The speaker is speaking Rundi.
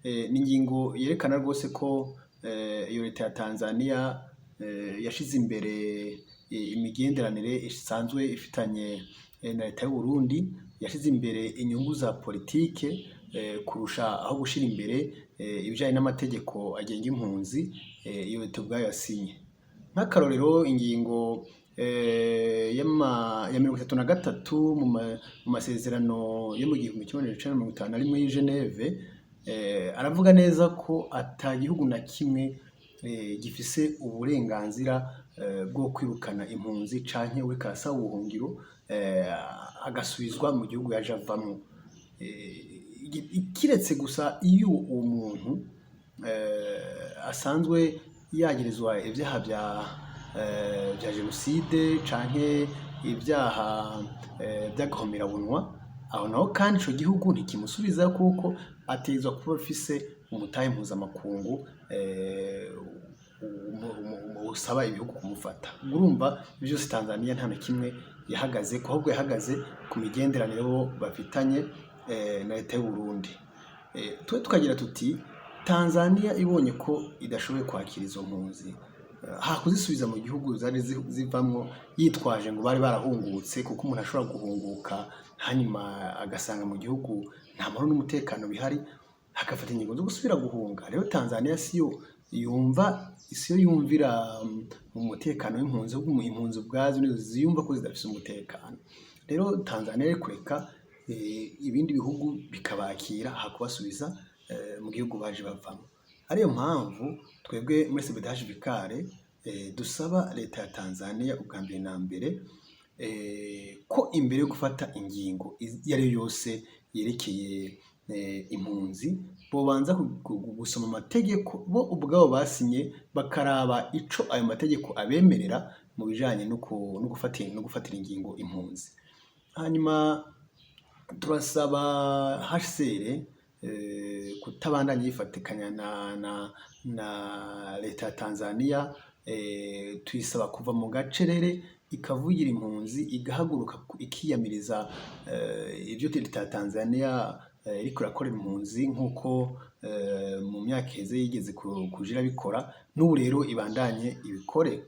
Ni ingingo yerekana rwose ko iyo leta ya Tanzania yashize imbere imigenderanire isanzwe ifitanye na leta y'u Burundi, yashize imbere inyungu za politike kurusha aho gushira imbere ibijanye n'amategeko agenga impunzi iyo leta ubwayo yasinye. Nk'akarorero, ingingo ya 33 mu masezerano yo mu 1951 y'i Geneve aravuga neza ko ata gihugu na kimwe gifise uburenganzira bwo kwirukana impunzi canke uriko arasaba ubuhungiro agasubizwa mu gihugu yaje avamwo, kiretse gusa iyo uwo muntu asanzwe yagirizwa ivyaha vya jenoside canke ivyaha vy'agahomerabunwa. Aho naho kandi ico gihugu ntikimusubiza kuko ategerezwa kuba afise umutahe mpuzamakungu usaba ibihugu kumufata. Urumva vyose Tanzania nta na kimwe yahagazeko, ahubwo yahagaze ku migenderanire bo bafitanye na leta y'u Burundi. Twe tukagira tuti: Tanzania ibonye ko idashoboye kwakira izo mpunzi, ha kuzisubiza mu gihugu zari zivamwo yitwaje ngo bari barahungutse, kuko umuntu ashobora guhunguka hanyuma agasanga mu gihugu nta mahoro n'umutekano bihari, agafata ingingo zo gusubira guhunga. Rero Tanzania siyo yumva, siyo yumvira umutekano w'impunzi, ahubwo impunzi ubwazo nizo ziyumva ko zidafise umutekano. Rero Tanzania yari kureka ibindi bihugu bikabakira ha kubasubiza mu gihugu baje bavamwo. Ariyo mpamvu twebwe muri CBDH Vikare dusaba leta ya Tanzania ubwa mbere na mbere ko imbere yo gufata ingingo iyo ari yo yose yerekeye impunzi, bobanza gusoma amategeko bo ubwabo basinye, bakaraba ico ayo mategeko abemerera mu bijanye no gufatira ingingo impunzi. Hanyuma turasaba HCR kutabandanya yifatikanya na leta ya Tanzania. Tuyisaba kuva mu gacerere, ikavugira impunzi, igahaguruka ikiyamiriza ivyo leta ya Tanzania iriko irakorera impunzi, nk'uko mu myaka iheze yigeze kuja irabikora, n'ubu rero ibandanye ibikore.